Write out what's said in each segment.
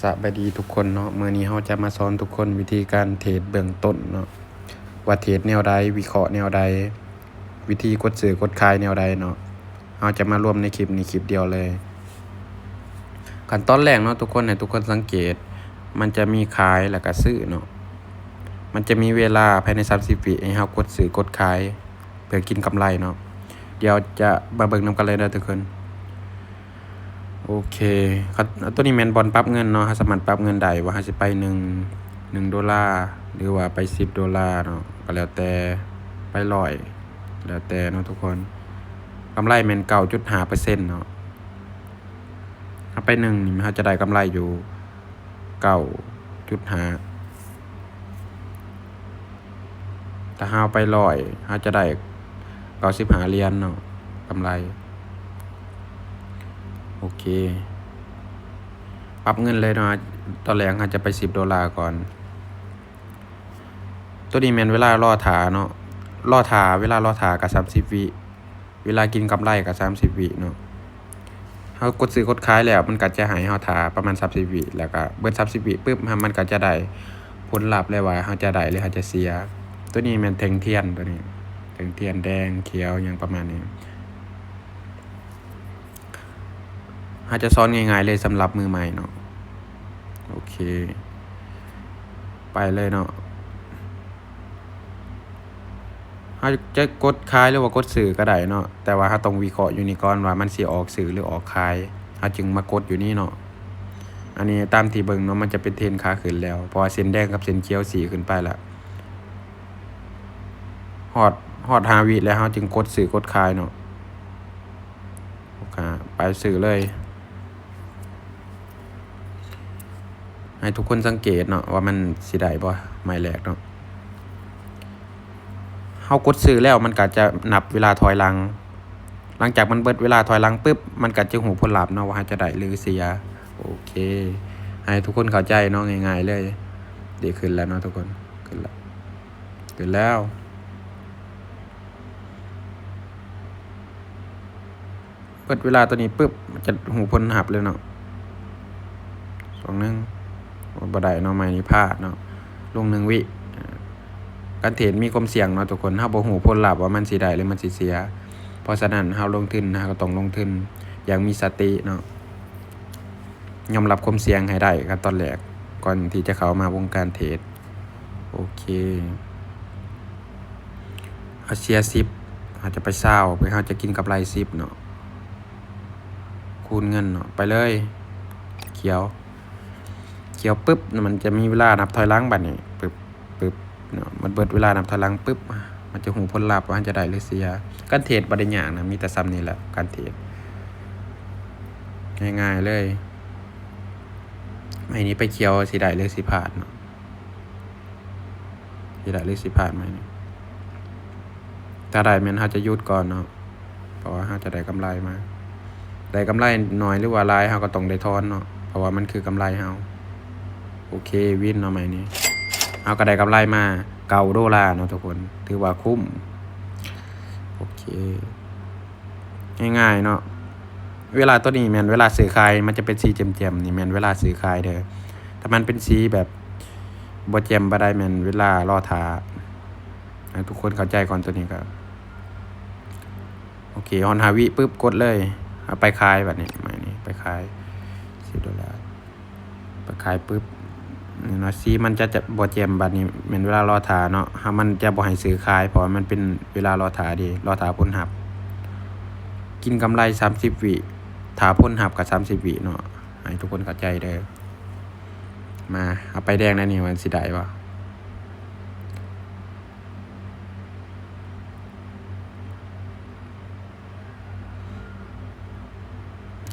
ສະບາຍດີທຸກຄົນເນາະ, ມື້ນີ້ເຮົາຈະມາສອນທຸກຄົນວິທີການເທຣດເບື້ອງຕົ້ນເນາະ ວ່າເທຣດແນວໃດ, ວິເຄາະແນວໃດ, ວິທີກົດຊື້ກົດຂາຍແນວໃດເນາະ, ເຮົາຈະມາລວມໃນຄລິບນີ້ຄລິບດຽວເລີຍ. ຂັ້ນຕອນແລກເນາະທຸກຄົນ, ໃຫ້ທຸກຄົນສັງເກດ ມັນຈະມີຂາຍແລ້ວກະຊື້ເນາະ, ມັນຈະມີເວລາພາຍໃນສາມສິບວິໃຫ້ເຮົາກົດຊື້ກົດຂາຍ ເພື່ອກິນກຳໄລເນາະ. ດຽວຈະມາເບິ່ງນຳກັນເລີຍເດີທຸກຄົນ. ໂອເຄ ຄັນ ຕົວນີ້ແມ່ນບ່ອນປັບເງິນເນາະ, ເຮົາສາມາດປັບເງິນໄດ້ວ່າເຮົາຊິໄປໜຶ່ງ ໜຶ່ງໂດລາ ຫຼືວ່າໄປສິບໂດລາເນາະ, ກໍແລ້ວແຕ່, ໄປຮ້ອຍ ແລ້ວແຕ່ເນາະທຸກຄົນ. ກຳໄລແມ່ນເກົ້າຈຸດຫ້າເປີເຊັນເນາະ, ເຮົາໄປໜຶ່ງນີ້ເຮົາຈະໄດ້ກຳໄລຢູ່ ເກົ້າຈຸດຫ້າ ຖ້າເຮົາໄປຮ້ອຍ ເຮົາຈະໄດ້ເກົ້າສິບຫ້າຫຼຽນເນາະ ກຳໄລ. ໂອເຄ ປັບເງິນເລີຍເນາະ, ຕອນແລກເຮົາຈະໄປສິບໂດລາກ່ອນ. ຕົວນີ້ແມ່ນເວລາລໍຖ້າເນາະ, ລໍຖ້າ ເວລາລໍຖ້າກໍສາມສິບວິ. ເວລາກິນກຳໄລກໍສາມສິບວິເນາະ. ເຮົາກົດຊື້ກົດຂາຍແລ້ວ ມັນກໍຈະໃຫ້ເຮົາຖ້າປະມານສາມສິບວິ, ແລ້ວກໍເບິດສາມສິບວິປຶບ ມັນກໍຈະໄດ້ຜົນລັບເລີຍວ່າເຮົາຈະໄດ້ ຫຼື ເຮົາຈະເສຍ. ຕົວນີ້ແມ່ນແທ່ງທຽນ, ຕົວນີ້ແທ່ງທຽນແດງຂຽວຫຍັງປະມານນີ້. ເຮົາຈະສອນງ່າຍໆເລີຍສຳລັບມືໃໝ່ເນາະ. ໂອເຄ ໄປເລີຍເນາະ. ເຮົາຈະກົດຂາຍ ຫຼືວ່າກົດຊື້ກໍໄດ້ເນາະ, ແຕ່ວ່າເຮົາຕ້ອງວິເຄາະຢູ່ນີ້ກ່ອນວ່າມັນຊິອອກຊື້ ຫຼື ອອກຂາຍ, ເຮົາຈຶ່ງມາກົດຢູ່ນີ້ເນາະ. ອັນນີ້ຕາມທີ່ເບິ່ງເນາະ, ມັນຈະເປັນເທຣນຂາຂຶ້ນແລ້ວ ເພາະວ່າເສັ້ນແດງກັບເສັ້ນຂຽວຊີ້ຂຶ້ນໄປລະ. ຮອດ ຮອດຫ້າວິແລ້ວ ເຮົາຈຶ່ງກົດຊື້ກົດຂາຍເນາະ. ໂອເຄ ໄປຊື້ເລີຍ. ໃຫ້ທຸກຄົນສັງເກດເນາະ ວ່າມັນຊິໄດ້ບໍ່ ໄມ້ແລກເນາະ. ເຮົາກົດຊື້ແລ້ວ ມັນກໍຈະນັບເວລາຖອຍຫຼັງ. ຫຼັງຈາກມັນເບິດເວລາຖອຍຫຼັງປຶບ ມັນກໍຈະຮູ້ຜົນລັບເນາະ ວ່າເຮົາຈະໄດ້ ຫຼື ເສຍ. ໂອເຄ ໃຫ້ທຸກຄົນເຂົ້າໃຈເນາະ, ງ່າຍໆເລີຍ. ເດ ຂຶ້ນແລ້ວເນາະທຸກຄົນ, ຂຶ້ນແລ້ວ. ເປັນແລ້ວ. ເປີດເວລາຕົວນີ້ປຶບ ຈະຮູ້ຜົນຮັບເລີຍເນາະ. ສອງໜຶ່ງ ໂອ້ ບໍ່ໄດ້ເນາະ, ໄມ້ນີ້ພາດເນາະ, ລົງໜຶ່ງວິ. ການເທຣດມີຄວາມສ່ຽງເນາະທຸກຄົນ, ເຮົາບໍ່ຮູ້ຜົນລັບວ່າມັນຊິໄດ້ ຫຼື ມັນຊິເສຍ. ເພາະສະນັ້ນ ເຮົາລົງທຶນ ເຮົາກໍຕ້ອງລົງທຶນຢ່າງມີສະຕິເນາະ. ຍອມຮັບຄວາມສ່ຽງໃຫ້ໄດ້ຂັ້ນຕອນແລກ ກ່ອນທີ່ຈະເຂົ້າມາວົງການເທຣດ. ໂອເຄ ເຮົາເສຍສິບ ເຮົາຈະໄປຊາວ ເພື່ອເຮົາຈະກິນກຳໄລສິບເນາະ, ຄູນເງິນເນາະ. ໄປເລີຍ ຂຽວ ຂຽວປຶບ ມັນຈະມີເວລານັບຖອຍຫຼັງ. ບັດນີ້ປຶບ ປຶບເນາະ, ມັນເບິດເວລານັບຖອຍຫຼັງປຶບ ມັນຈະຮູ້ຜົນລັບວ່າເຮົາຈະໄດ້ ຫຼື ເສຍ. ການເທຣດບໍ່ໄດ້ຍາກນະ, ມີແຕ່ສ່ຳນີ້ແຫຼະ ການເທຣດ ງ່າຍໆເລີຍ. ໄມ້ນີ້ໄປຂຽວ ຊິໄດ້ ຫຼື ຊິພາດເນາະ, ຊິໄດ້ ຫຼື ຊິພາດໄມ້ນີ້. ຖ້າໄດ້ແມ່ນເຮົາຈະຢຸດກ່ອນເນາະ ເພາະວ່າເຮົາຈະໄດ້ກຳໄລມາ. ໄດ້ກຳໄລໜ້ອຍ ຫຼື ວ່າຫຼາຍ ເຮົາກໍຕ້ອງໄດ້ຖອນເນາະ, ເພາະວ່າມັນຄືກຳໄລເຮົາ. ໂອເຄ ວິນເນາະ ໄມ້ນີ້. ເຮົາກໍໄດ້ກຳໄລມາເກົ້າໂດລາເນາະທຸກຄົນ, ຖືວ່າຄຸ້ມ. ໂອເຄ ງ່າຍໆເນາະ. ເວລາຕົວນີ້ແມ່ນເວລາຊື້ຂາຍ, ມັນຈະເປັນສີແຈ່ມໆ ນີ້ແມ່ນເວລາຊື້ຂາຍເດີ. ຖ້າມັນເປັນສີແບບບໍ່ແຈ່ມປານໃດ ແມ່ນເວລາລໍຖ້າ. ໃຫ້ທຸກຄົນເຂົ້າໃຈກ່ອນ, ຕົວນີ້ກໍ ໂອເຄ ຮອດຫ້າວິປຶບ ກົດເລີຍ. ເອົາໄປຂາຍບັດນີ້, ໄມ້ນີ້ໄປຂາຍສິບໂດລາ, ໄປຂາຍປຶບ ນີ້ເນາະ, ສີມັນຈະ ຈະບໍ່ແຈ່ມ. ບັດນີ້ແມ່ນເວລາລໍຖ້າເນາະ, ເຮົາ ມັນຈະບໍ່ໃຫ້ຊື້ຂາຍ ເພາະວ່າມັນເປັນເວລາລໍຖ້າເດ້, ລໍຖ້າຜົນຮັບ. ກິນກຳໄລສາມສິບວິ, ຖ້າຜົນຮັບກໍສາມສິບວິເນາະ, ໃຫ້ທຸກຄົນເຂົ້າໃຈເດີ. ມາ ເອົາໄປແດງແນວນີ້ ວ່າມັນຊິໄດ້ບໍ່?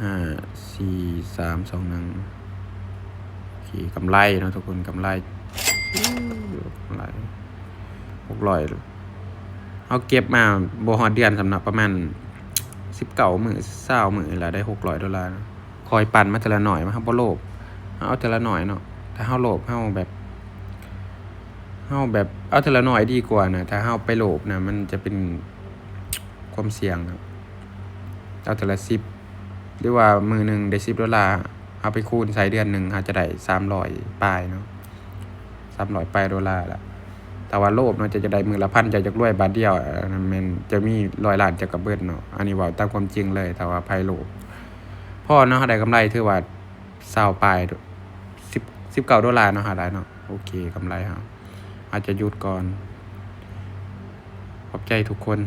ຫ້າ ສີ່ ສາມ ສອງ ໜຶ່ງ. ໂອເຄ ກຳໄລເນາະທຸກຄົນ, ກຳໄລ ກຳໄລຫົກຮ້ອຍ. ເຮົາເກັບມາບໍ່ຮອດເດືອນຊ້ຳເນາະ, ປະມານສິບເກົ້າມື້ ຊາວມື້ນີ້ລະ ໄດ້ຫົກຮ້ອຍໂດລາ. ຄ່ອຍປັ່ນມາເທື່ອລະໜ້ອຍ, ເຮົາບໍ່ໂລບ, ເຮົາເອົາເທື່ອລະໜ້ອຍເນາະ. ຖ້າເຮົາໂລບ ເຮົາແບບ ເຮົາແບບເອົາເທື່ອລະໜ້ອຍດີກວ່ານະ, ຖ້າເຮົາໄປໂລບນະ ມັນຈະເປັນຄວາມສ່ຽງ. ເອົາເທື່ອລະສິບ ຫຼືວ່າມື້ໜຶ່ງໄດ້ສິບໂດລາ, ເຮົາໄປຄູນໃສ່ເດືອນໜຶ່ງ ເຮົາຈະໄດ້ສາມຮ້ອຍປາຍເນາະ ສາມຮ້ອຍປາຍໂດລາລະ. ຖ້າວ່າໂລບເນາະ ເຈົ້າຈະໄດ້ມື້ລະພັນ ເຈົ້າຢາກລວຍບາດດຽວ ອັນນັ້ນແມ່ນເຈົ້າມີຮ້ອຍລ້ານເຈົ້າກໍເບິດເນາະ. ອັນນີ້ເວົ້າຕາມຄວາມຈິງເລີຍ ຖ້າວ່າໃຜໂລບ. ພໍເນາະ ເຮົາໄດ້ກຳໄລຖືວ່າຊາວປາຍ ສິບ ສິບເກົ້າໂດລາເນາະ ເຮົາໄດ້ເນາະ. ໂອເຄ ກຳໄລເຮົາ ອາດຈະຢຸດກ່ອນ. ຂອບໃຈທຸກຄົນ.